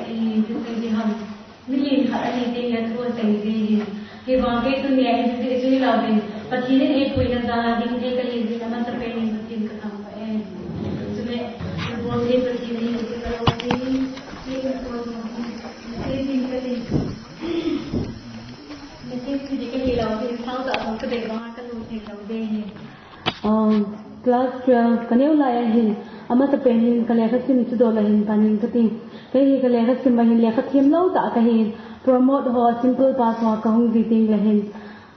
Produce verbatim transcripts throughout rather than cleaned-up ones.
Eh, kisei ding ham. Milen khat ahi ding le thu asei ding hi. Hivang kei tuni a hin chu, chu hilou vin. Pathen in eipuina jal a ding thei kahi jeh in amasapen in Pathen kathangvah e. Chule, kabol thei Pathen ahi jeh in kalungset in, sei ding kati. Message chu ding kahi lou, tin sao ta jong kadei banga kalung thei lou ding hi. Um, class twelve kaneo lai a hin, amasapen hin kalekha sim chu dol a hin pan in kati. Kei hi kalekha sim a hin lekha them lou tah kahin, promote ho, simple pass ho kahung ji teng le hin,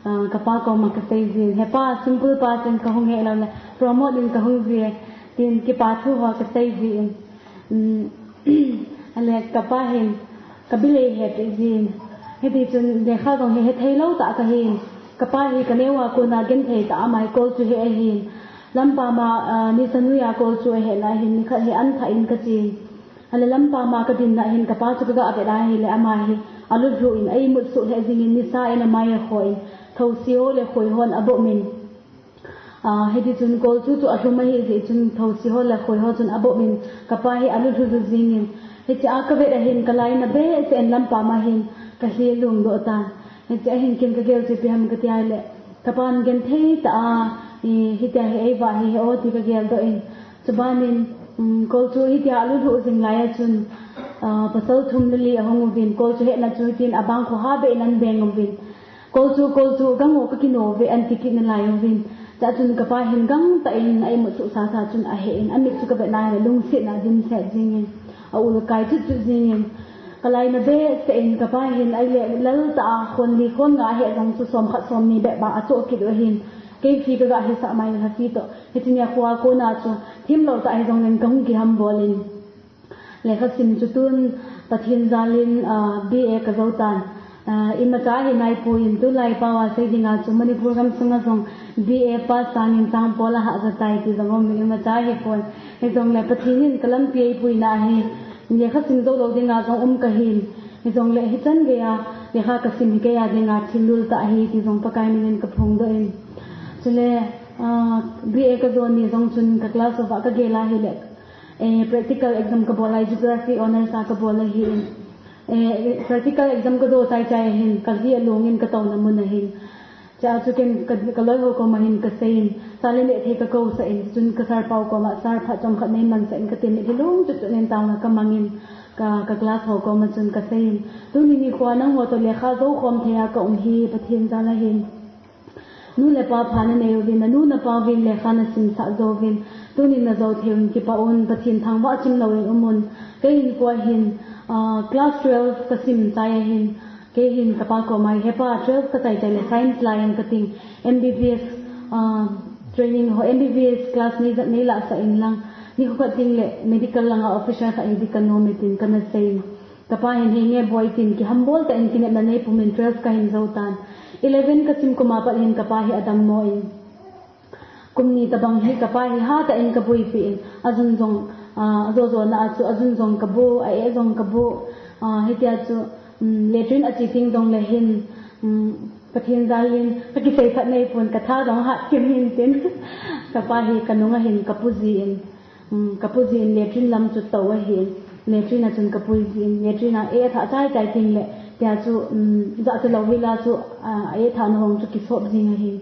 ah, kapa koma kasei jin. He pa, simple pass in kahung hi lou le, promote in kahung ji, tin kipa thu ho kasei jin. Um, ale kapa hin, kabil ei hepeh jin. Hiti chun lekha jong hi hethei lou tah kahin. Kapa hi kaneo a kona genthei tah a ama hi kol chu he ahin. Lampam a, ah, nisa noiya kol chu ahe na hin nikhat hi an thah in kachen. Ale lampam a kadin na hin kapa chu kaga vet a hile ama hi alulhu in a imut suh lheh jing in nisa in amai akhoh in. Thousi ho le khoi hon abom in. Ah, hiti chun kol chu chu alhum ahi jeh chun thousi ho le khoi ho chun abom in kapa hi alulhu jing in. Hiche a kavet a hin kalainat behseh in lampam a hin kahil lungdoh tan. Hiche a hin ken kagel chu ipi ham kati a le. Kapan genthei tah a, i, hitia hi eivah hi he o ti kageldoh in. Chuban in, um, kol chu hitia alulhu jing lai a chun, ah, pasal thum le li ahung uvin. Kol chu hetna chu hitin abang kho ha beh in an beng uvin. Kol chu, kol chu, gang o kakino ve an ti kit nalai uvin. Chua chun kapa hin gangtah in a imut suh sasa chun ahe in, amit chu kavet na hile lungset na dimset jing in, a ul akai chut chut jing in. Kalainat behseh in kapa hin ahile lal tah a khon li khon nga ahe jong chu som khat som ni bep bang achoh kit u ahin. Kei fee kaga hisah mai lha fee toh. Hiche nia kho a kona chu thim lou tah hijongleng kahung kihambol in. Lekha sim chu tun Pathen jal in, ah, B A kajou tan. Ah, imacha ahi naipoi in tulai pao a sei ding a chu Manipur gamsung a jong B A pass sangin changpol ahahsa tai ti jong um in imacha ahipon. Hijongle Pathen in kalampi eipuina ahi. Lekha sim jou lou ding a jong um kahin. Hijongle hichan gei a lekha kasim hi kei a ding a thil lul tah ahi ti jong Pakai min in kaphongdoh in. Chule, ah, B A kajou ni jong chun ka class uva kagel a hile, eh, practical exam kabol a, Geography Honours a kabol ahin. Eh, practical exam kajou chai chai ahin, kaji along in katouna mun ahin. Chua chu ken ka, kaloi ho koma hin kasei in, sa le neh thei kakousah in, chun ka sir pau koma, sir phat chomkhat neimansah in kati, mitlhi lung chut chut in taona kamang in, ka, ka class ho koma chun kasei in, tuni nikho a nangho toh lekha jou khom thei a kaum hi Pathen jal ahin. Nu le pa pha nanei uvin, nanu napa uvin lekha nasimsah jou uvin, tunin najou thei uvin kipah un, Pathen thangvah chim louvin um un. Kei hinkho a hin, ah, class twelve kasim chai ahin, kei hin kapa koma, he pa, twelve kachai chai le science lai in kating, M B B S, ah, training ho, M B B S class neijat neilahsah in lang, nikho khat ding le medical langa officer khat hi ding kanom e tin kana sei in. Kapa hin, henge boi, tin kihambol tah in kinepna neipum in twelve kahin jou tan. Eleven kasim kum a pat hin kapa hi adammo in. Kum ni tobang hi kapa hi hatah in kabuipi in. Ajun jong, ah, ajo jona a chu ajun jong kabu, a-eh jong kabu. Ah, hitia chu, um, latrine ache teng jongle hin, um, Pathen jal in kakisei phat neipon, katha jong ahat kim hin tin. Kapa hi kanung a hin kapu ji in. Um, kapu ji in latrine lam chu tou ahin, latrine a chun kapui ji in, latrine a eh athah chai chai teng le, tia chu, um, jahcha lou hila chu, ah, eh athahna hong chu kisop jing ahin.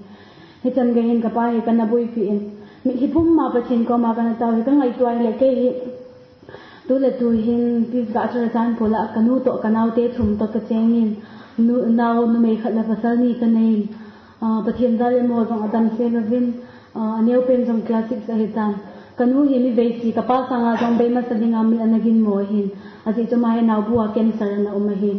Hichan gei hin kapa hi kana buipi in, mitlhi pum a Pathen koma kana tao hi kangaito a hile kei hi, tu le tu hin, tis ga chu chanpol a kanu toh kanaote thum toh kacheng in, nu, nao numei khat le pasal ni kanei in, Ah, Pathen jal in amaho jong adamsel uvin, ah, aneopen jong class six ahitan. Kanu hi mi veisi, kapa sanga jong bei masa dinga mi ana ginmo ahin. Ajeh chu ama hi naobu a cancer ana um ahin.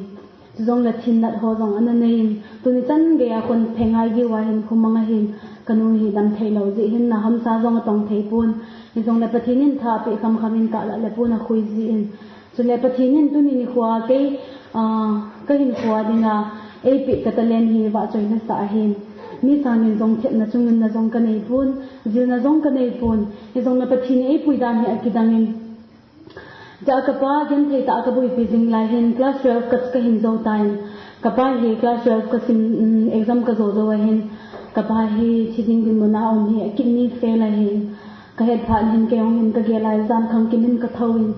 Chujongle thin nat ho jong ana nei in. Tuni chan geiya khonpheng a igiu a hin khumang ahin. Kanu hi damthei lou jeh hin nahamsa jong atong thei pon. Hijongle Pathen in tha apeh khamkham in kahlah le pon akhui ji in. Chule Pathen in tuni nikho a kei, ah, kahinkho a dinga eipeh ka talent hi vahchoina sah ahin. Mi sangin jong thepna chungnunna jong kanei pon, jilna jong kanei pon. Hijongle Pathen in eipui dan hi akidang in. Chua kapa genthei tah a kabuipi jing lai hin class twelve ka, kahin jou tan. Kapa hi class twelve kasim, um, exam kajou jou ahin. Kapa hi thi ding dinmun a um hi, kidney fail ahin. Kahet phat hin kei jong hin kagel a, exam khang kim hin kathou in.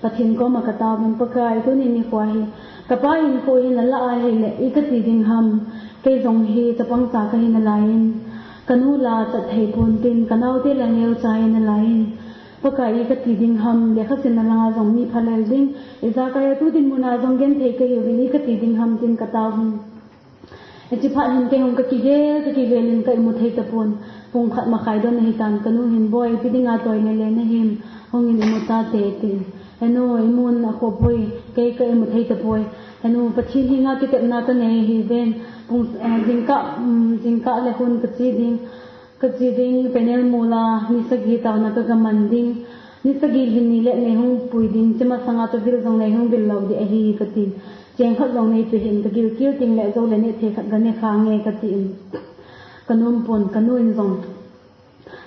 Pathen koma kataovin, Pakai, tuni nikho hi kapa hinkho hi nalah ahile, i kati ding ham? Kei jong hi chapang cha kahi nalaiyin, kanu la chat thei pon tin, kanaote la neocha hi nalaiyin, Pakai, i kati ding ham? Lekha simna langa jong mi phalel ding, ijakai a tu dinmun a jong genthei kahiuvin, i kati ding ham tin kataovin. Hiche phat hin kei hung kakigel, kakigel in ka imu thei tapon. Pung khat makhai don ahitan, kanu hin, Boi, ipi dinga toi lele nahim, hungin imu tate, tin. Henu, imun akhopoi, kei ka imu thei tapoi. Henu, Pathen henga kitepna kanei ahiven. Pung, eh, jingkah, um, jingkah le hun kache ding. Kache ding, panel mol a ni sagi taona kagaman ding. Ni sagi hin ni le nei hung pui ding, hiche masanga chu vil jong nei hung vil lou ding ahi, katin. Cheng khat jong neipeh hih in, kagilkel tengle jou le neh thei khat gane khange, katin. Kanum pon, kanu in jong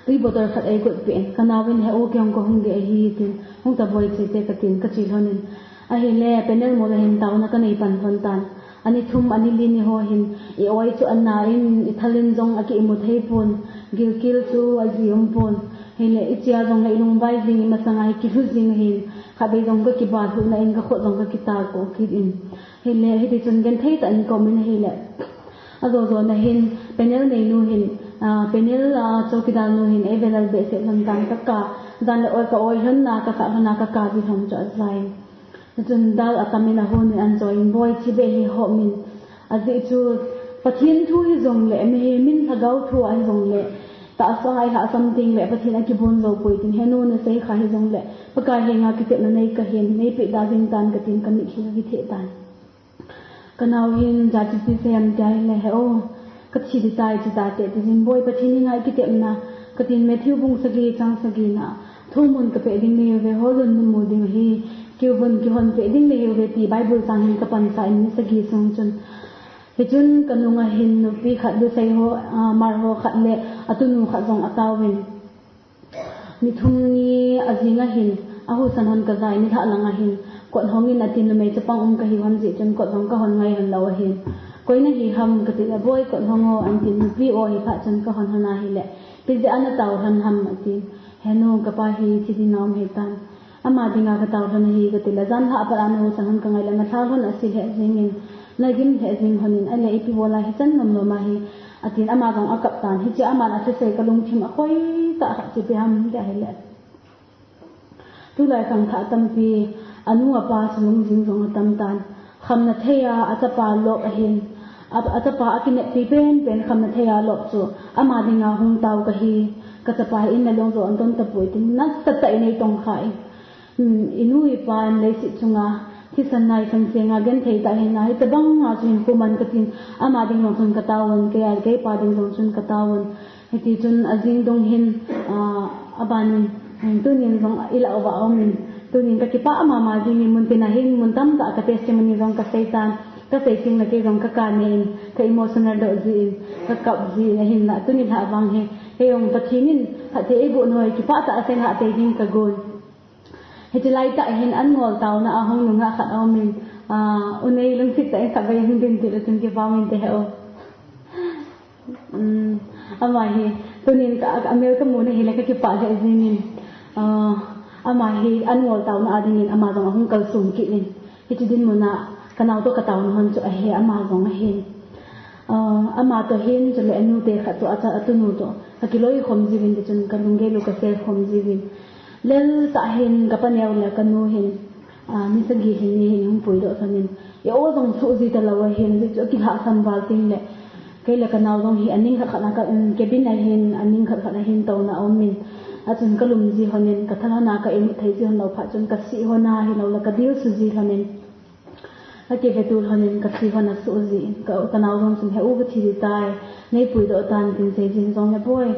tui bottle khat eigot peh in, kanaovin, He u, kei hung kahung ding ahi, tin. Hung ta, Boi, chete, katin, kache lhonin. Ahile, panel mol a hin taona kanei pan lhon tan. Ani thum, ani li ni ho hin, i oi chu ana in, i thal in jong aki imu thei pon, gilkel chu aji um pon. Hile, ichea jongle ilungbai jing, imasanga hi kilhu jing ahin, khatvei jong kakiba lhuhna in kakhut jong kakitah ko kit in. Hile, hitichun genthei tah in ka um in ahile, ajo jona hin, panel neinu hin, ah, panel, ah, chowkidar nu hin eivelal behseh lhon tan, kaka, jan le oi ka oi lhon na, kasah lhon na, kaka ji lhon chu ajai. Chun dal akam in ahon in anchoi in, Boi, hiche beh hi hom in. Ajeh chu Pathen thu hijongle, mihem in lhagao thu ahijongle, tahsa a ilhahsam tengle Pathen akibon jou poi, tin. Henu, nasei kha hijongle, Pakai henga kitepna nei kahin, neipeh da jeng tan, katin, kamit hi kakithe tan. Kanao hin, Ijachi pi seiyem, tia ahile, He u, kathi ding tai, chutate, tijin, Boi, Pathen henga kitepna, katin, Matthew bung sagi, chang sagi na, Thumun kapeh ding nahiuve, holun namu ding ahi, kiuvun kihon peh ding nahiuve, ti Bible chang hin kapansah in, ni sagi sung chun. Hichun kanung a hin nupi khat, Lusei ho, ah, Mar ho khat le atunu khat jong ataovin. Ni thum ni ajing ahin, ahusan hon kajai, nilhah lang ahin, kot hong in, atin, numei chapang um kahi hon jeh chun kot jong kahon ngai hon lou ahin. Koi nahi ham, katin, Aboi, kot hong o, atin, nupi o ahi phat chun kahon hon ahile, ipi jeh a natao lhon ham, atin. Henu, kapa hi thi dinga um ahitan. Ama dinga katao lhon ahi, katile, jan lhah a pat a nahusan hon kangai le, nalhah lhon asil lheh jengin, nagim lheh jeng lhonin, ahile ipi bol a hichan nom lom ahi, atin, ama jong akap tan. Hiche aman athusei kalungthim akhoitah khat chu ipi ham tia ahile, tulai khangthah tampi anu apa sulungjing jong atam tan. Khamna thei a achapa lop ahin, a, achapa akineppi penpen khamna thei a lop chu ama dinga hung tao kahi, kachapa hi in le long jong anton tapoi tin nasatah in eitongkha in. Hmm, inu ipa in leiset chunga thisan naisan senga genthei tah ahin, hitabang a chu hinkho man katin, ama ding jong chun kataovun, kei a, keipa ding jong chun kataovun. Hitichun ajing dung hin, ah, abanin, hmm, tunin jong ilah uva aumin, tunin kakipah mama jingin, muntin a hin mun tamtah a ka testimony jong kasei tan, kasei tengle kei jong kakap in, ka emotional doh jin, kakap jin, ahinla tuni lhah vang hi, kei jong Pathen in phatthei eiboh nau hi kipah tah a sei lhah tei ding kagon. Hiche laitah hin an ngol taona a hung nungah khat aumin, ah, U Nei, lungset tah in khatvei hung din tile chun kipah inte, he u. Um, ama hi, tunin ka, ka amel kamu na hile kakipah lheh jengin. Ah, ama hi an ngol taona a dingin ama jong ahung kalsong kit in. Hiche dinmun a kanao toh kataona hon chu ahi, ama jong ahin. Ah, ama toh hin chule anute khat toh, acha, atunu toh kakiloikhom jiuvin, tichun kalunggel u kaseikhom jiuvin. Lel tah hin kapaneo le kanu hin, ah, ni sagi hin, ni hin hung puidoh lhonin. I-o jong suh ji talou ahin, ajeh chu akilhahsam val tengle, kei le kanao jong hi aning khat khat a ka, um, cabin a hin, aning khat khat a hin touna aumin. Achun kalum ji lhonin, kathal lhon a ka imut thei ji lhon lou phat chun kasih lhon a hilou le kadilsu ji lhonin. Akivetu lhonin kasih lhon asuh jin, ka, kanao jong chun, He u, kathi ding tai, neipuidoh tan, tin sei jin jongle, Boi,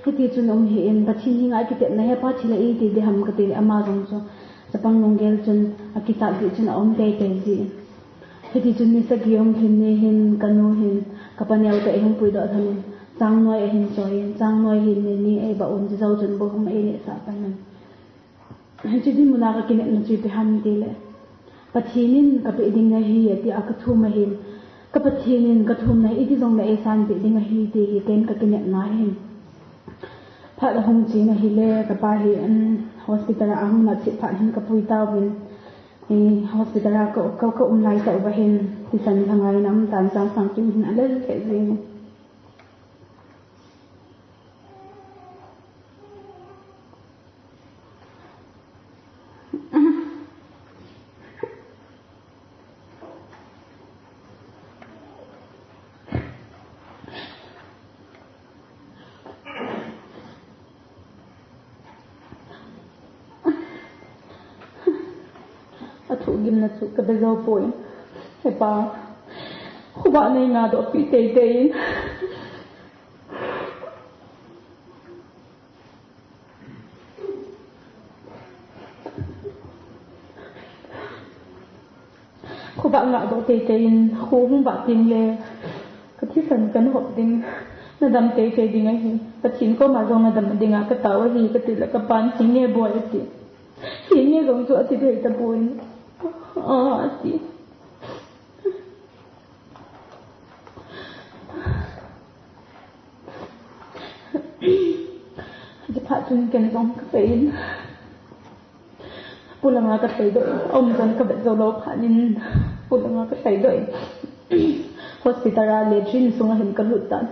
hitichun um hih in, Pathen henga kitepna hi pa thi le iti ding ham, katile ama jong chu chapang lunggel chun akitah jeh chun aum teitei jin. Hitichun ni sagi hung lhin ni hin kanu hin kapaneo toh eihung puidoh lhonin, changnoi ahin choiyin, changnoi hin ni ni eibah un, chujou chun bohum einehsah panin. Hiche dinmun a kakinepna chu ipi ham tile, Pathen in kapeh ding nahi atia kathum ahin, ka Pathen in kathumna hi iti jongle eisanpeh ding ahi ti hi ken kakinepna ahin. Phat ahung chen ahile, kapa hi, um, hospital a ahung nat chet phat hin kapui tauvin. Hospital a ka um lai tah uva hin thisan lhanga in aum tan, Chansangkim hin alel lheh jeng. Athuhgimna chu ka be jou poi. Hepa, khovah nei ngadoh pi teitei in. Khovah ngadoh teitei in, kho hung vah teng le, ka thisan kana hop ding, na dam teitei ding ahi. Pathen koma jong na dam ding a ka tao ahi, ka ti le ka pan, "Hi nge boi," ati. "Hi nge jong chu," ati thei tapon. "Ah," ati. Hiche phat chun ken jong ka seiyin, polanga ka seidoh in, aum chan ka vet jou lou phat in, polanga ka seidoh in, hospital a latrine sunga hin ka lut tan.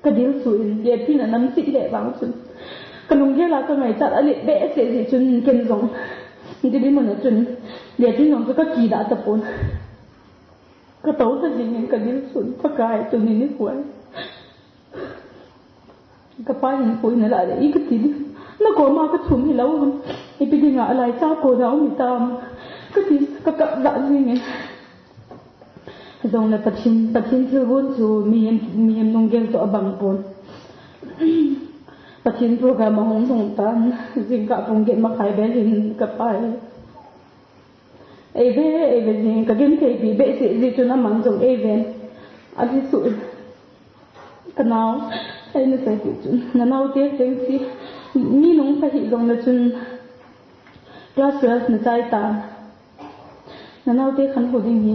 Ka dilsu in, latrine a namse lheh vang chun, ka lunggel a ka ngaichat a let behseh jeh chun ken jong, Didi mun a chun, latrine jong chu ka kidah tapon. Ka toh lha jingin ka dilsun, Pakai, tuni nikho a ka pa hin koi nalah le, i kati ding. Na koma ka thum hilou ham. Ipi dinga alaicha kona um itam, kati, ka kap jah jingin. Jongle Pathen, Pathen thilgon chu mihem, mihem lunggel chu abang pon. Pathen program ahung lhung tan, jingkah pung get makhai vel hin ka pa hi eive, eive jing, ka gentheipi behseh jeh chun aman jong eiven. Adilsu in, ka nao, eina seipeh chun, na naote teng chu, mi nungpha hih jongle chun, class twelve na chai tan, na naote khankho ding hi,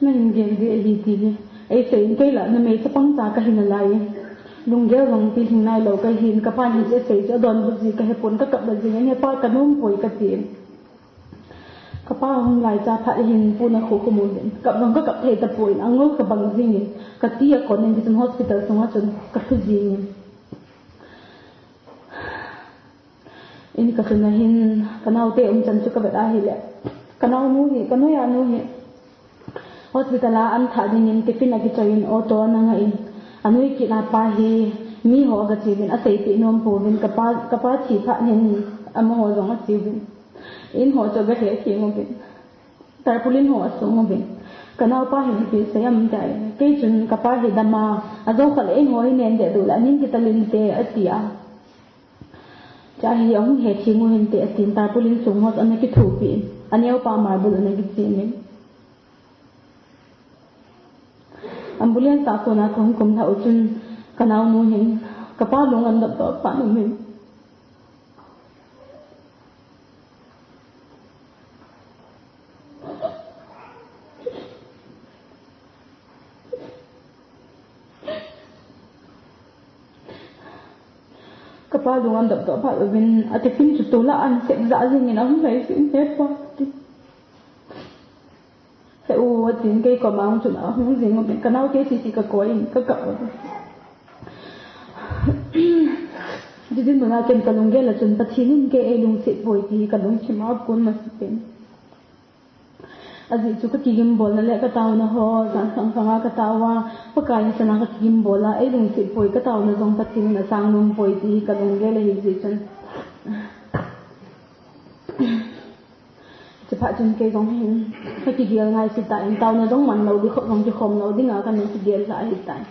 na hin gel ding ahi ti hi. Eisei in, kei lah numei chapang cha kahi nalai in, lunggel jong pilhing nailou kahin, ka pan hiche asei chu adonbut ji kahepon, ka kap lha jingin, Hepa, ka nom poi, katin. Ka pa hung laicha phat hin pon akhukhum uvin, kap jong ka kap thei tapon, angol ka bang jingin, ka ti akon in, tichun hospital sunga chun ka lhu jingin. In ka lhun a hin, ka naote um chan chu ka vet ahile, ka naonu hi, ka noiya nu hi, hospital a an thah dingin tiffin akichoi in, auto ana ngah in, anoi kit a pa hi, miho aga cheuvin, aseipeh nom pouvin, ka pa, ka pa thi phat hin, amaho jong acheuvin. In ho chu aga he theng uvin. Tarpaulin ho asung uvin. Ka naopa hin ipi asei em tia, kei chun ka pa hi dama, ajou khat le in ho hi nen deh deh le, aning kitalin te, atia. Cha hi ahung he theng u hinte, atin, tarpaulin sung ho chu ana kithopi in, aneopa marble ana kichen in. Ambulance a kona kahung kumlhah u chun, ka naonu hin, ka pa lung ana dop dop phat umin. Ka pa lung ana dop dop phat uvin, atiffin chu tol a ana sep jah jingin ahung lhai jin, Hepa, ati. He u, atin, kei koma hung chun ahung jing uvin, ka naote sese ka koi in, ka kap uvin. Hiti chun muna ken ka lunggel a chun Pathen in kei eilungset poi ti hi ka lungthim a kon masa pen. Ajeh chu ka kigimbolna le ka taona ho, sang sang sanga ka tao a, Pakai hi sana ka kigimbol a, eilungset poi, ka taona jong Pathen in asang nom poi ti hi ka lunggel ahi jeh chun. Chuphat chun kei jong hin, ka kigel ngai sita in, taona jong man lou ding, khop jong kikhom lou ding a, ka nung kigel lha ahitai.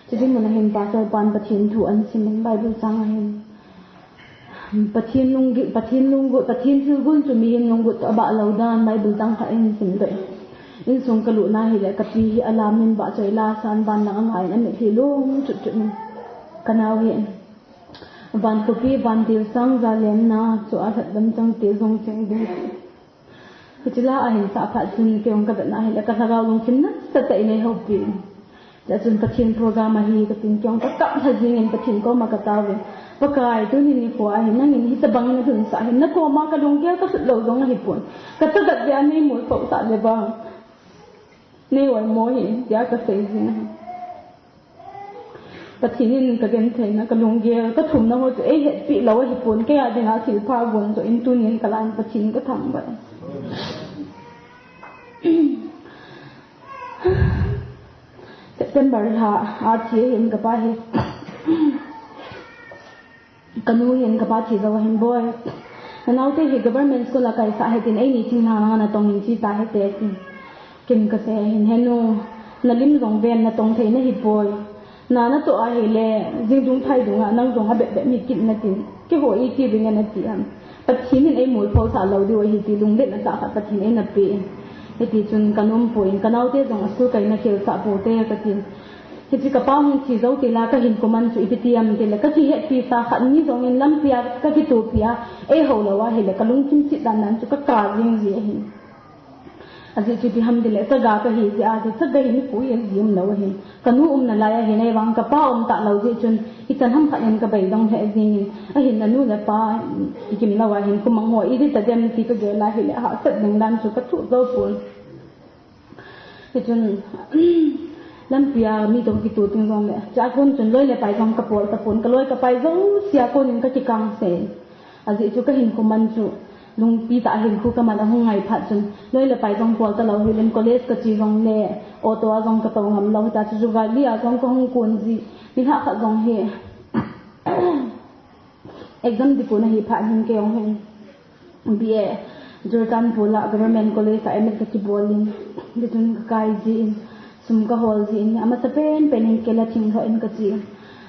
Chuti muna hin Pastor pan Pathen thu ana sim in, Bible chang ahin. Pathen lunggi-, Pathen lunggut, Pathen thilgon chu mihem lunggut toh abah lou dan, Bible chang khat ahin simdoh in. Insung ka lut na hile, ka pi hi alam in vahchoi la asan, van lang anga in amit hi lung chut chut in. Ka nao hi van khopi, van til sang, ja lemna chu a lhatdam chang te jong cheng ding. Hiche la ahin sah phat chun kei jong ka vet na hile ka lhagao lungthim nasatah in eihoupi in. Chua chun Pathen program ahi katin kei jong ka kap lha jingin Pathen koma ka taovin. Pakai, tuni nikho a hin nangin hitabang in nalhunsah hin, nakoma kalunggel kalut lou jong ahipon. Kachagat jeh a neimolphoh sah le vang, nei oimo hih in, tia kasei jin ahi. Pathen in kagentheina, kalunggel, kathumna ho chu eihetpi lou ahipon, kei a dinga thilpha gon joh in tunin kalan Pathen kathangvah e. September lha a thi ahin kapa hi. Kanu hin kapa thi jou ahin, Boi, nanaote hi government school a kaisah hitin, eini thinglhang langa natong in che tahite, ati. Ken kasei ahin, Henu, nalim jong ven, natong thei nahipoi. Na natoh ahile, jing dung phai dunga nang jong abep bep mi kit natin, keiho iti ding e nati ham? Pathen in eimolphoh sah lou diu ahi ti lungletna tah khat Pathen eina pe in. Hitichun kanom poi, kanaote jong a school kaina khelsah poute katin. Hiche kapa hung thi jou tila kahinkho man chu ipi ti ham tile, kakihetpi sa khat mi jongin lampia kakitopi a eihou lou ahile, kalungthim chit dan dan chu kaka jing ji ahi. Ajeh chu ipi ham tile, chaga kahi jeh a chu, chaga hi nikho hi ji umlou ahin. Kanu umna lai ahin, ahivang kapa um talou jeh chun, ichan ham khat in kabeidong lheh jengin, ahin nanu le pa, igim lou ahin, khomang ho iti tadem ti kagel ahile, hahsat ding dan chu kathoh jou pon. Hichun, lampia mi toh kitoh ding jongle, chua kon chun loi le pai jong kapol tapon, kaloi kapai jousea konin kakikang sei. Ajeh chu kahinkho man chu, lungpi tah a hinkho kaman ahung ngai phat chun, loi le pai jong pol talou hiuvin, college kache jongle, auto a jong katou ngam lou, hita chu jugaad li a jong kahung kon ji, nilhah khat jong hi, exam dipon ahi phat hin kei jong hin, B A, Churachandpur a government college a M Ed kakibol in, tichun kakai jin, sum kahol jin, amasapen pen in kela thinglhoh in kache in.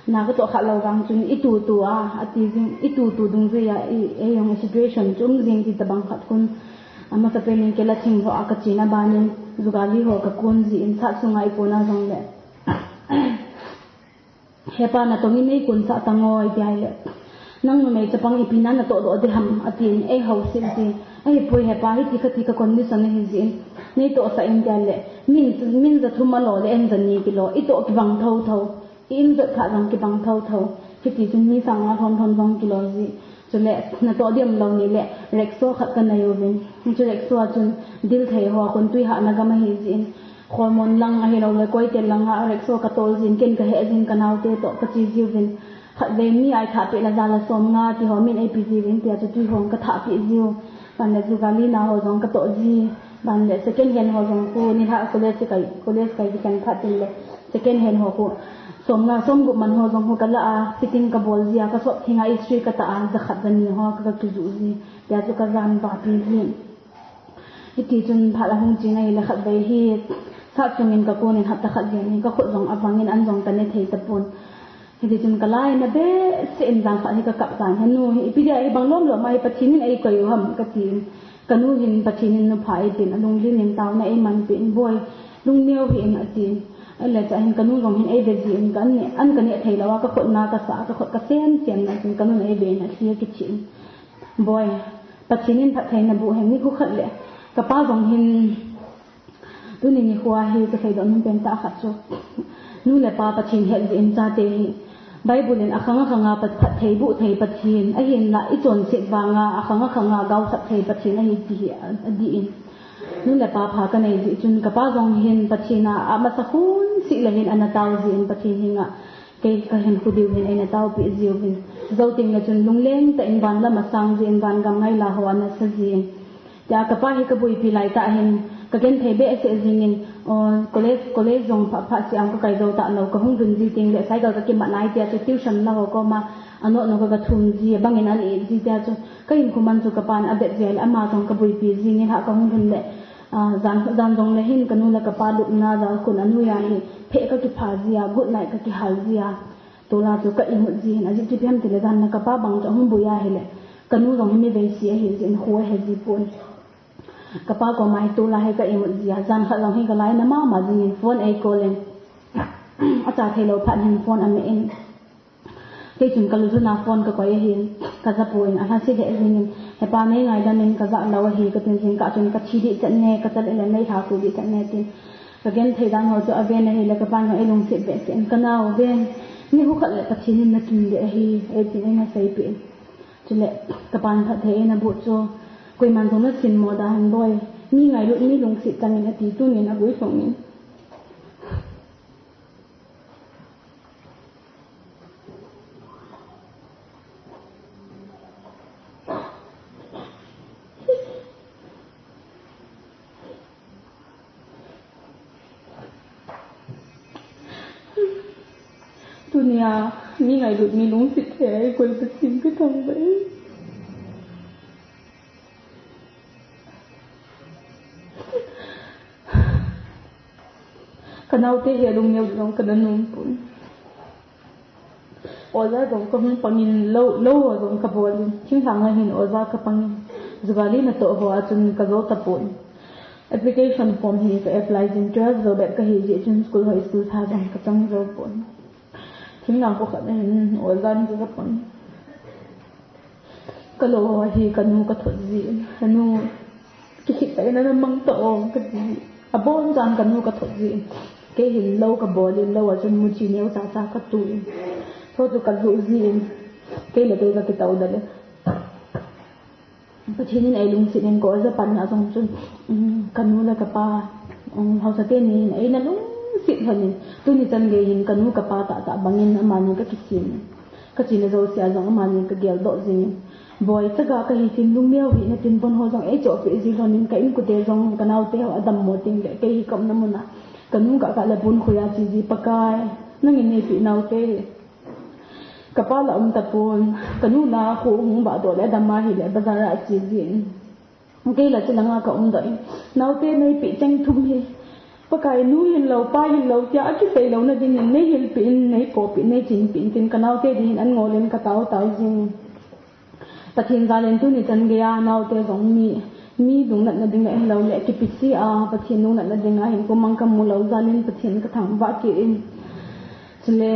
Na katoh kha lou vang chun itutu a, ati jing, itutu dungjui a, i, eijong situation chu um jing ti tabang khat khun. Amasapen in kela thinglhoh a kachena ban in, jugaad li ho kakon jin, sat sunga ikon a jongle, Hepa, natong in neikonsah tangoi, tia ahile, nang numei chapang ipi na natoh doh ding ham, atin, eihouset jin. Ahipoi hepa, hiti khati ka condition ahi jin, neitohsah in, tia ahile, min, min ja thum alo le en ja ni kilo, itoh kibang thotho, i-in jot phat jong kibang thotho. Hitichun mi sang nga thomthom jong kilo ji. Chule, natoh ding umlou nile, rickshaw khat kanei uvin. Chu rickshaw a chun, dil thei ho a kon twi hahna gam ahi jin, Kholmon lang ahilou le, Koitel lang a rickshaw katol jin, ken kaheh jin, kanaote toh kache jiuvin. Khatvei mi a ithahpeh le jal a somnga ti ho min eipe jiuvin, tia chu twi ho kathahpeh jiu. Ban le jugaad li na ho jong katoh ji. Ban le second hand ho jong khu nilhah college kai, college kai kichen phat tin le second hand ho khu somnga somgup man ho jong khu kalah a, fitting kabol jia, kasop thenga istri katah a, jakhat jani ho ka, kakijuh ji. Tia chu kajan vapi ji. Hitichun phat ahung chen ahile khatvei hi sat sungin kakon in hapta khat jen hi kakhut jong avangin an jong kane thei tapon. Hitichun kalai na behseh in jan khat hi kakap tan, Henu, hi ipi dia hibang lomlom a hi Pathen in eikoi u ham, katin. Kanu hin Pathen in nupha eipen, alunglhin in taona eimanpeh in, Boi, lungneo hih in, atin. Ahile chua hin kanu jong hin eive jin, ka an, an kaneh thei lou a, kakhut na kasah, kakhut kasemsem na chun kanun eive in athi akichen. Boi, Pathen in phattheina boh hen, nikho khat le, kapa jong hin, tuni nikho a hi kaseidoh nom pen tah khat chu, nu le pa Pathen het jeh in chate hi, Bible in akhang akhang a phat, phatthei boh thei Pathen, ahinla ichonset vang a akhang akhang a gaosap thei Pathen ahi ti hi a, adih in. Nu le pa pha kanei jeh chun kapa jong hin Pathen a, amasa khun seh le hin ana tao jeh in Pathen henga kei kahinkho diu hin eina taopeh jiuvin. Jou tengle chun lungleng tah in van lam asang jin, van gam ngaila ho ana sa jin. Tia kapa hi kaboipi laitah hin, kagenthei behseh jingin, o, college, college jong pha, pha seh a kakai jou talou, kahung lhun ji tengle cycle kakimat nai tia chu tuition la ho koma, anotna ho kaga thum ji, abangin an it ji tia chu, kahinkho man chu kapan abet jia le ama jong kaboipi jingin, ha kahung lhun le, a, jan, jan jongle hin kanu le kapa lupna jalkhun anoi a hi, pheh kakipha jia, good night kakihal jia. Tol a chu ka imut ji hin, ajeh chu ipi ham tile jan na kapa bang chu ahung boi ahile, kanu jong hi mi veise ahi jeh in kho ahe ji pon. Kapa koma hi tol a hi ka imut jia, jan khat jong hi kalai na mama jingin phone ei call in. Acha theilou phat hin phone ameh in. Kei chun kalulhun a phone kakoi ahin, kajapon, alhase lheh jingin, hepa, neingaidan in kajah lou ahi, katin jingkah chun kathi dih chet ne, kacha le le neilhakhu dih chet ne tin. Kagenthei dan ho chu aven ahile, kapan jong eilungset behseh in, kanao ven, Ni hukhat le Pathen in nakin ding ahi, eitin eina seipeh in. Chule, kapan phatthei eina boh chu, koiman jong nasin mo da hen boi. Mi ngailut mi lungset changin ati tunin agui lhungin. Tunia, mi ngailut mi lungset thei a eikoi Pathen kathangvah e. Kanaote hi alungneo jong kana nom pon. Oja jong kahung pangin lou, lou jong kabol in. Thinglhang a hin oja kapangin. Jubilee natoh ho a chun kajou tapon. Application form hi ka apply jin, twelve jou bep kahi jeh chun school hoi school tha jong kachang jou pon. Thinglhang kho khat a hin oja in kakapang. Kalou ho hi kanu kathot jin. Kanu, kikhit tah in ana mang tao kati. Abonchan kanu kathot jin. Kei hin lou kabol in, lou a chun muchi neo chacha katu in. Chu chu kajuh jin. Kei le kei kakitao da le. Pathen in eilungset in, ka oja panna jong chun, um, kanu le kapa, um, haosa teni hin eina lungset lhonin, tuni chan gei hin kanu kapa tahtah bangin amani kakisem. Kachena jousea jong amani kageldoh jingin. Boi, chaga kahi tin lungneo hih in atin, bon ho jong eichohpeh ji lhonin, ka inkote jong kanaote ho adammo teng le, kei hi kaumna mun a kanu kaka le pon khoa che ji, Pakai, nangin neipeh naote hi. Kapa la um tapon, kanu na kho hung vahdoh le adam ahile bazar a ache jin. Kei la chilanga kaumdoh in, naote neipeh cheng thum hi, Pakai, nu hilou, pa hilou tia akisei louna dingin neihilpeh in, neikopeh in, neichinpeh in tin kanaote dingin an ngol in katao tao jingin. Pathen jal in tuni chan geiya naote jong mi, mi lungnatna ding le hilou le kipise a, Pathen lungnatna dinga hinkho mang kamu lou jal in Pathen kathangvah kit in. Chule,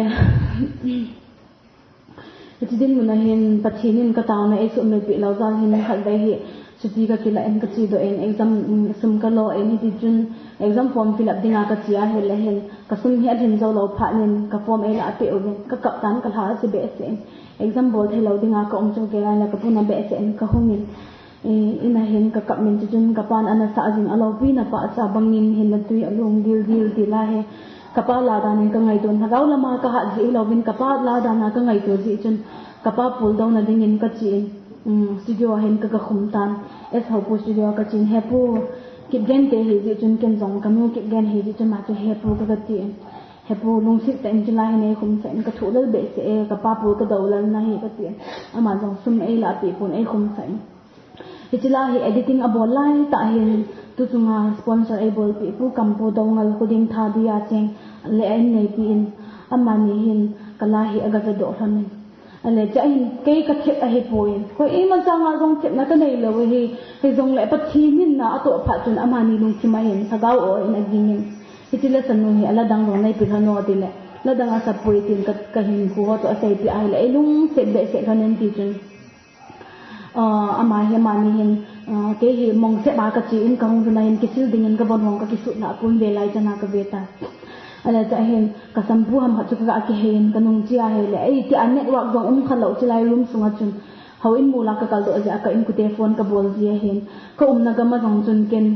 hiche dinmun a hin Pathen in kataona eisuhmil peh lou jal hin khatvei hi chutti kakilah in kachedoh in exam, um, sum kalo in hiti chun exam form fill up dinga kache ahile hin kasum hi alhin jou lou phat in ka form eilah peh uvin kakap tan kalha ase behseh in. Exam bol theilou dinga kaum chu kei le kapun a behseh in kahungin, eh, in a hin kakap in chuchun kapan ana sah jin a loupina pahcha bangin hin natui alung dildil til ahi. Kapa la dan in kangaito, lhagao lama kahat jeh hilouvin kapa la dan a kangaito jeh chun kapa puldouna dingin kache in, um, studio a hin kagakhum tan. S Hopu studio a kache in, Hepu, Kipgen te ahi jeh chun ken jong kanu Kipgen ahi jeh chun ama chu Hepu kakati in. Hepu, lungset tah in chulai hi neikhumsah in, kathoh lel behseh e, kapa pul kadou lel nahi kati in. Ama jong sum eilah peh pon eikhumsah in. Hiche la hi editing abol laitah hin, tu chunga sponsor eibolpeh Pu Kampu Doungel Khuding Thadia cheng le a inneipi in, amani hin kala hi agavedoh lhonin. Ale, chua hin kei kathet ahipoi. Koima changa jong thetna kaneilou ahi, hijongle Pathen in na atoh phat chun amani lungthim a hin lhagao o in agingin. Hiche lasanu hi ala dang jong neipe lhon o tile, la dang asapoi tin ka, kahinkho ho toh aseipeh ahile, eilungset behseh lhonin tichun. Ah, ama hi, amani hin, ah, kei hi mongsep a kache in kahung lhun a hin kisil dingin kavon hong kakisut lah a kon velai chana kave tan. Ale chua hin ka shampoo ham khat chu kaga kihei in kanung che ahile, eitia network jong um khalou chulai room sunga chun houin mol a kakaldoh jeh a ka inkote phone kabol ji ahin, kaumna gam a jong chun ken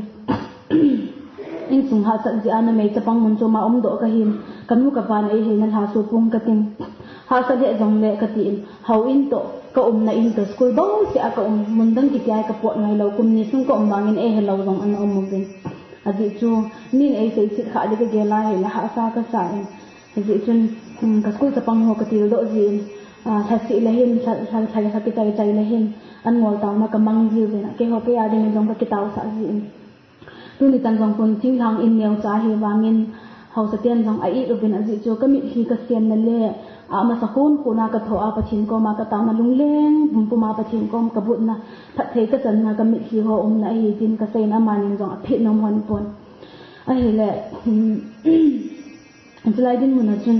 insung hahsat jeh a numei chapang mun choma umdoh kahin, kanu kapan eiheina lhaso pong katin, hahsa lheh jongle katin, houin toh, kaumna in toh, school bouseh a kaum, mun dang kitia kapot ngailou, kum ni sung kaum vangin eihelou jong ana um uvin. Ajeh chu, min eiseiset khah ding kagel ahile hahsa kasa in. Hijeh chun, um, ka school chapang ho katildoh jin, ah, lhaseh le hin, lha, lha, lha, lha kichai chai le hin, an ngol taona kamang jiuvin, keiho keiya dingin jong kakitaosah jin. Tuni chan jong khun thinglhang in neocha ahi vangin, haosaten jong a-it uvin ajeh chu kamitlhi kasemna le, amasa khon khon a kathoh a Pathen koma kataona lungleng pumpum a Pathen kom kabutna, phatthei kachanna kamitlhi ho umna ahi tin kaseiyin amanin jong aphet nom lhon pon. Ahile, chulai dinmun a chun,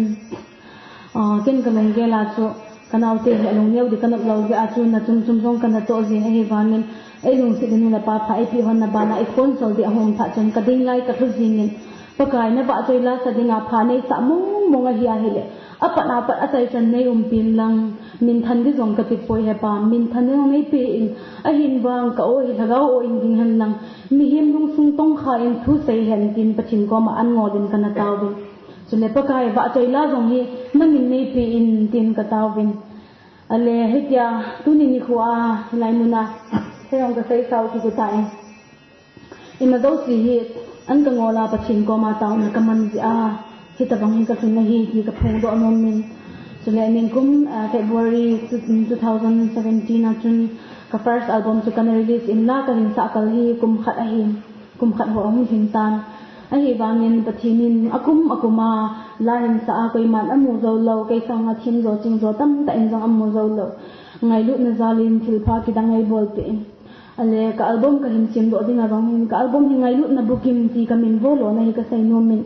ah, ken kalunggel a chu, kanaote hi alungneo ding kanop lou jeh a chu, na chom chom jong kana toh jin ahivangin, eilungset ding nu le pa pha eipeh hon na bana ikhonsol ding ahung um phat chun, kading lai kalhu jingin, Pakai, navahchoi lasa dinga pha neisah mong mong ahi ahile, apat apat achaichan neiumpin lang, minthan ding jong katipoi he Pa, minthan jong neipen, ahin vang ka-o hi lhagao o in ging hen lang, mihem lungsung tongkha in thusei hen tin Pathen koma an ngol in kana taovin. Chule Pakai, vahchoi la jong hi nangin neipen tin kataovin. Ale, hitia tuni nikhoa hilai muna, hijong kaseisau kigu tai. Ima jouse hi an kangol a Pathen koma taona kaman jeh a, hitobang hi kalhun ahi ti kaphongdoh nomin. Chule nikum, ah, February two thousand seventeen a chun ka first album chu kana release in la kahin sah kal hi kum khat ahi. Kum khat ho ahung lhing tan. Ahivangin Pathen in akum akum a la hinsah a koiman amu jou lou, kei sanga themjo chingjo tamtah in jong amu jou lou. Ngailutna jal in thilpha kidang eibolpeh in. Ale ka album kahin semdoh ding a vang hin ka album hi Ngailutna Bukim ti kamin volona hi kasei nomin.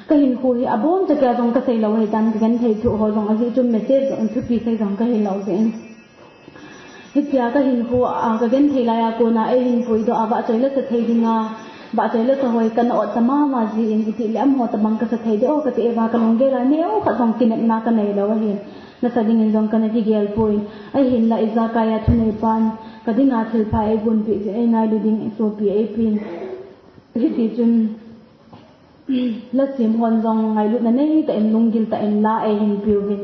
Kahinkho hi abonchan jong kasei lou ahitan, kagenthei thu ho jong ajeh chu message jong thupi sei jong kahilou jeh in. Hitia kahinkho a kagenthei lai a kona eihin puidoh a vahchoi lasa thei dinga, vahchoi lasa hoi kana ot ta mama jeh in itile amaho tobang kasa thei ding o kati e va kalunggel a neokhat jong kinepna kanei lou ahi. Nasa dingin jong kana kigel poi. Ahinla ijakai a thuneipan kadinga thilpha eigonpeh jeh in eingailu ding sopi eipen. Hitichun la sem hon jong ngailutna neitah in lunggil tah in la eihin peuvin.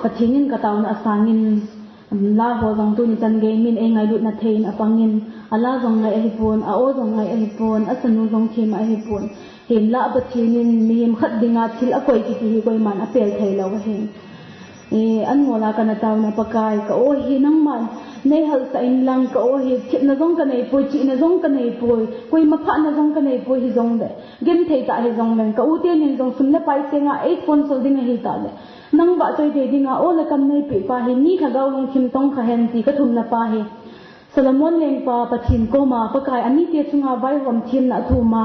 Pathen in kataona asangin, um, la ho jong tuni chan gei min eingailutna thei in apangin, ala jong ngai ahipon, a-o jong ngai ahipon, asanu jong them ahipon. Hinla Pathen in mihem khat dinga thil akoi kiti hi koiman apel thei lou ahi. E, an ngol a kana taona Pakai, ka-o hi nangman neihalsah in lang, ka-o hi thepna jong kaneipoi, chihna jong kaneipoi, koima phatna jong kaneipoi hijongle, genthei tah hijongleng ka-u tenin jong sum le pai senga eisponsor ding ahitah le, nang vahchoi thei dinga o le kam neipeh pa hi, ni lhagao lungthim tongkha hen ti kathumna pa hi. Solomon lengpa Pathen koma Pakai amite chunga vaihom themna athum a,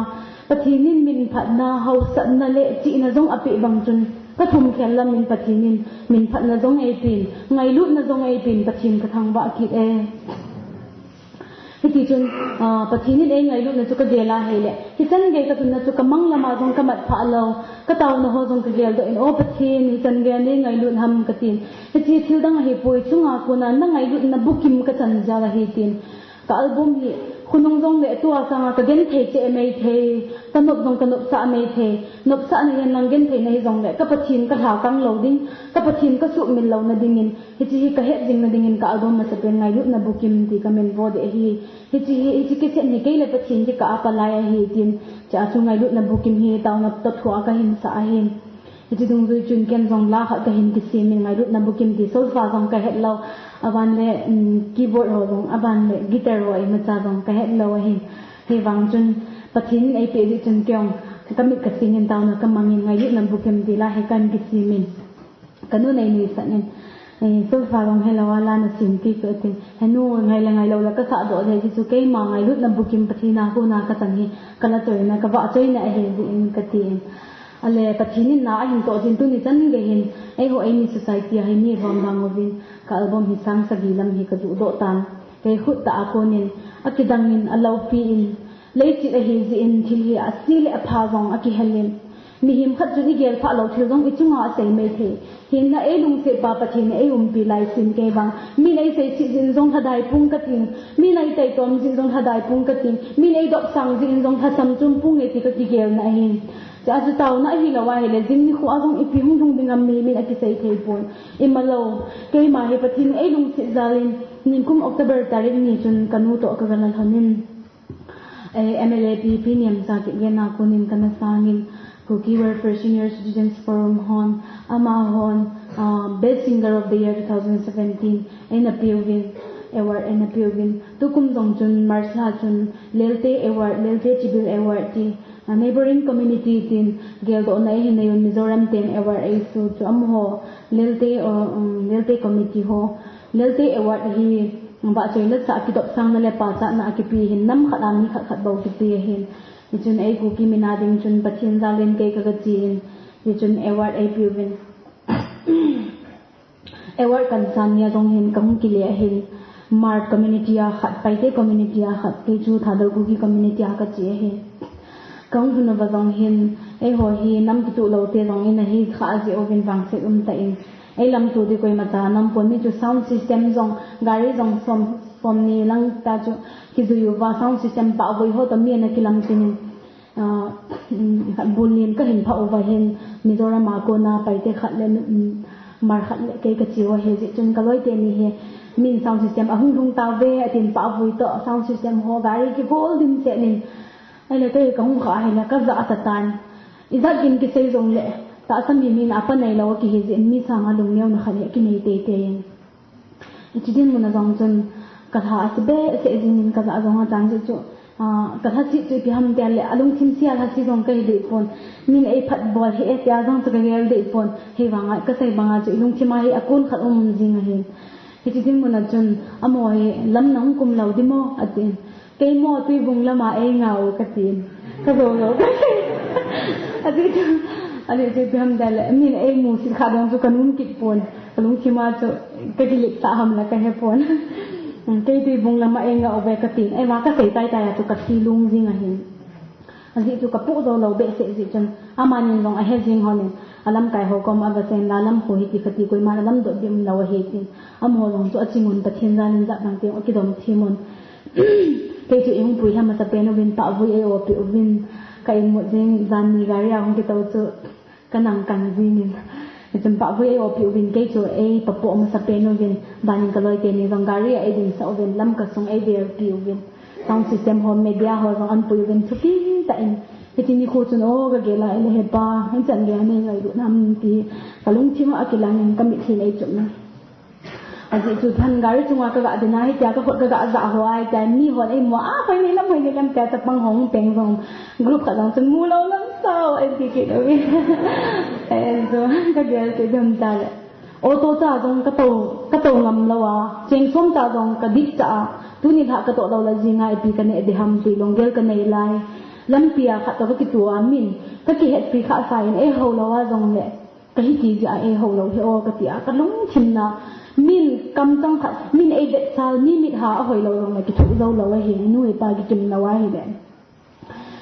Pathen in minphatna, hausatna le chihna jong apeh bang chun, kathum khel lamin Pathen in minphatna jong eipen, ngailutna jong eipen, Pathen kathangvah kit e. Hitichun, ah, Pathen in eingailutna chu kagel a ahile, hichan gei kalhunna chu kamang lama jong kamat phah lou, kataona ho jong kageldoh in, O Pathen, hichan gei a neingailut ham katin. Hiche thil dang ahipoi, chunga kona nangailutna bukim kachan jal ahi tin. Ka album hi khonung jongle tua sanga kagenthei cheh maithei, kanop jong kanopsah maithei, nopsahna hihen lang gentheina hijongle ka Pathen kalhakang lou ding, ka Pathen kasuhmil louna dingin, hiche hi kahet jingna dingin ka album masapen Ngailutna Bukim ti kamin vo ding ahi. Hiche hi, hiche cassette hi kei le Pathen kikah a palai ahi tin, chua chu Ngailutna Bukim hi taona toh thua kahin sah ahi. Hiche dungjui chun ken jong la khat kahin kisem in Ngailutna Bukim ti solfa jong kahet lou. Aban le, um, keyboard ho jong, aban le guitar ho imacha jong kahet lou ahi. Hivang chun Pathen in eipeh jeh chun kei jong kamit kasing in taona kamang in Ngailutna Bukim ti la hi kahin kisem in. Kanu nei nuisat in, eh, solfa jong helou a la nasem kit chu atin. Henu, ngai le ngailou la kasah doh jeh chu keima Ngailutna Bukim Pathen a kona kachan hi kala choina, kavahchoina ahi jeh in katin. Ale Pathen in na ahin toh jin tuni chan gei hin, eiho eimi society a hi mi vom vang uvin, ka album hi sang sagi lam hi kajuh doh tan. Kei khut tah a konin, akidang in, aloupi in, leiset ahi jeh in thil hi ase le apha jong akihel in. Mihem khat chun igel phah lou thil jong ichunga asei maithei. Hinla eilungset pa Pathen in eiumpi lai sin kei vang. Min eisei cheh jeh in jong lhadai pung kating. Min eitaitom jeh in jong lhadai pung kating. Min eidopsang jeh in jong lhasam chom pung e ti kakigelna ahin. Chua chu taona ahilou ahile, jing nikho a jong ipi hung lhung ding ham mihem in akisei thei pon. Imalou, keima hi Pathen in eilungset jal in, nikum October tarik ni chun kanu toh kaga la lhon in. Eh, M L A P, Pi Niamcha Kipgen a konin kana sangin, Kuki Welfare Senior Citizens Forum hon, amahon, ah, Best Singer of the Year two thousand seventeen, eina peuvin, award eina peuvin. Tukum jong chun, March lha chun, Lelte Award, Lelte Chibil Award ti, ah, neighboring community tin, geldohna eihin nei un Mizoram ten award eiso chu amaho, Lelte, ah, um, Lelte Committee ho, Lelte Award hi, vahchoi lasa a kidopsangna le pachatna a kipe hin nam khat a mi khat khat bou kipe ahin. Hichun ei Kuki min a ding chun Pathen jal in kei kaga che in. Hichun award eipeuvin. Award kan san nia jong hin kahung kile ahin. Hmar community a khat, Paite community a khat, kei chu Thadou Kuki community a kache ahin. Kahung lhun uva jong hin, eiho hi nam kituh lou te jong in ahi kha jeh uvin vangset um tah in, ei lamto ding koima cha nam pon, mi chu sound system jong, gari jong som, som ni lang ta chu kijui uva, sound system pah vui ho toh mi ana kilam tin in, ah, um, khat bul nin kahin phah uva hin, Mizoram a kona Paite khat le, um, Hmar khat le kei kache u ahi jeh chun kaloi teni hi, min sound system ahung lhung tauve atin pah vui toh, sound system ho gari kigol dimset nin, ahile kei kahung kha ahile kajah tah tan. Ijat in kisei jongle, tahsa mi min apa neilou akihi jeh in mi sanga lungneona khat hi akinei teitei in. Hiche dinmun a jong chun kalha ase behseh jing in kajah jong atan jeh chu, ah, kalhaset chu ipi ham tia le, alungthim sia lhaset jong kahi deh pon. Min eiphat bol hih e tia jong chu kagel deh pon. Hivanga kasei banga chu ilungthim a hi akon khat um jing ahin. Hiche dinmun a chun, amaho hi, lam nahung kum lou ding mo? atin. Kei mo Tuibung lama eingah u katin. Kajou lou. Ajeh chu, ajeh chu ipi ham tia le, min eimusit kha jong chu kanom kit pon. Kalungthim a chu, kakilip tah ham la kahe pon. Kei Tuibung lama eingah uve katin. Ahivang kasei taitai a chu kathi lung jing ahin. Ajeh chu kapoh jou lou behseh jeh chun, amanin jong ahe jing lhonin, alamkai ho koma avasen la lam khu hiti khati koiman alamdot ding umlou ahi tin. Amaho jong chu achingun Pathen jalin jat dang teng akidom thim un. Kei chu eihung puilha masapen uvin, pahvui eiopeh uvin, ka imut jing, jan ni gari a hung kitou chu kanang kang jingin. Hichun pahvui eiopeh uvin, kei chu eipapoh masapen uvin, banin kaloi teni jong gari a eidinsah uvin, Lamka sung eivelpi uvin, sound system ho, media ho jong anpui uvin, thupi tah in. Hiche nikho chun o kagel a ahile, He Pa, hichan geiya neingailut nam ti kalungthim a kilangin kamitlhi in eichupna. Ajeh chu phat gari chunga kaga dinna, hitia kakhut kaga jah ho a, hitia mihon eimu a, Hoineilam, Hoineilam tia chapang ho hung peng jong, group khat jong chun mu lou lam sao, eiti kit uvin. Ahin chu kagel kit dam tale. Auto cha jong katou, katou ngam lou a, cheng som cha jong kadik cha a, tuni lhah katoh lou la jinga ipi kaneh ding ham ti lunggel kanei lai. Lampia khat toh kakitoh a min, kakihetpi khah sa in eiho lou a jongle, kahiti jeh a eiho lou hi o katia, kalungthim na, min kamchang khat, min eivetsal, mi mit ha ahoi lou jongle kithuh jou lou ahi, inu ipa kikim lou ahile.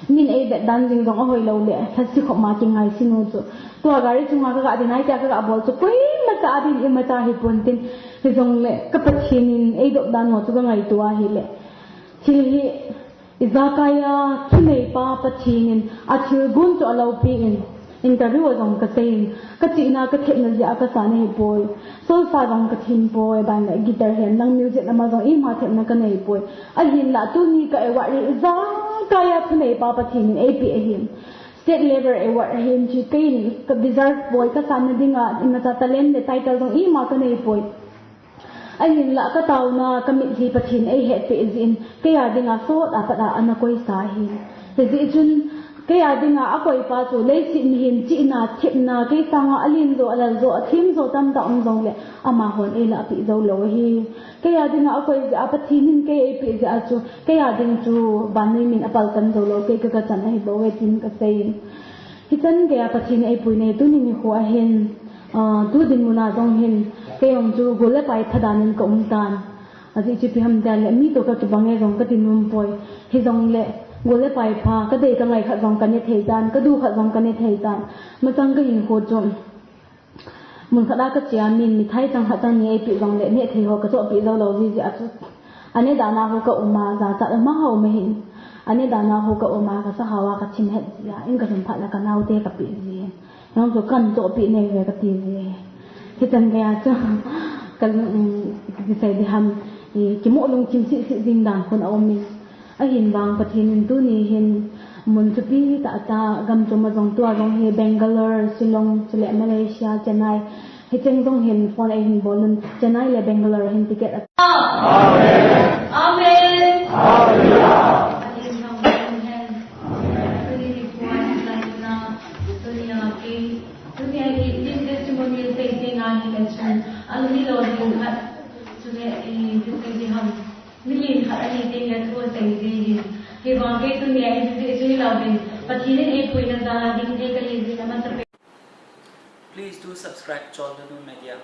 Min eivet dan jing jong ahoi lou le, lhasetkhop ma kingaisih u chu. Tua gari chunga kaga dinna, hitia kaga bol chu, koimacha adin imacha hipon tin, hijongle ka Pathen in eidop dan ho chu kangaito ahile. Thil hi, ijakaiya thuneipa Pathen in athilgon chu aloupi in, interview a jong kasei in, kachihna kathepna jeh a kasa nahipoi. Solfa jong kathem poi, banle guitar hen lang music lama jong ima thepna kaneipoi. Ahinla tuni ka award hi ijakaiya thuneipa Pathen in eipeh ahin. State level award ahin, chu keiin ka deserve poi, kasanna dinga imacha talent le title jong ima kaneipoi. Ahinla kataona, kamitlhi Pathen eihetpeh jeh in, keia dinga sot a pat a ana koisa ahin. Hijeh chun, keia dinga akoipa chu leiset mihem chihna, thepna, kei sanga alen jo, alal jo, athem jo tamtah um jongle, amahon eilahpeh jou lou ahi. Keia dinga akoi jeh a, Pathen in kei eipeh jeh a chu, keia ding chu vannoi min apaltan jou lou, kei kagachan ahibouve tin kasei in. Hichan geiya Pathen in eipuina hi tuni nikho ahin, ah, tu dinmun a jong hin, kei jong chu gol le pai pha dan in kaum tan. Ajeh chu ipi ham tile, mi toh kakibang e jong kati nom poi. Hijongle, gol le pai pha, kadei kangai khat jong kane thei tan, kadu khat jong kane thei tan. Masang kahinkho chu, mun khat a kache a, min mithai chang khat chang ni eipeh jongle, neh thei ho kachohpeh jou lou jeh jeh a chu, ane dan a ho kaum a, jachat ama ho um ahin. Ane dan a ho kaum a, kasahao a kathim het jeh a, in kalhun phat le kanaote kapeh ji. Jong chu kachohpeh neive kati ji. Hichan geiya chu, ka, um, kisei ding ham, i, kimu lungthim seh seh jing dan khun aum in. Ahin vang Pathen in tuni hin mun thupi tah tah gam chom a jong, tua jong hi Bangalore, Shillong, chule Malaysia, Chennai. Hicheng jong hin phone eihin bol un, Chennai le Bangalore hin ticket a. Amen. Amen. Hallelujah. Pathen thangvah in hen. Tuni nikho a hin lai na, tuni a kei, tuni a hi, tin testimony sei teng ahi le chun, ahilou ding khat, chule, eh, kisei ding ham. Milen khat ahi teng le thu asei ji hin. Hivang kei tuni a hi, hi, hi lou ding. Pathen in eipuina jal a ding thei kahi jeh in amasapen. Please do subscribe Chol Nunu Media.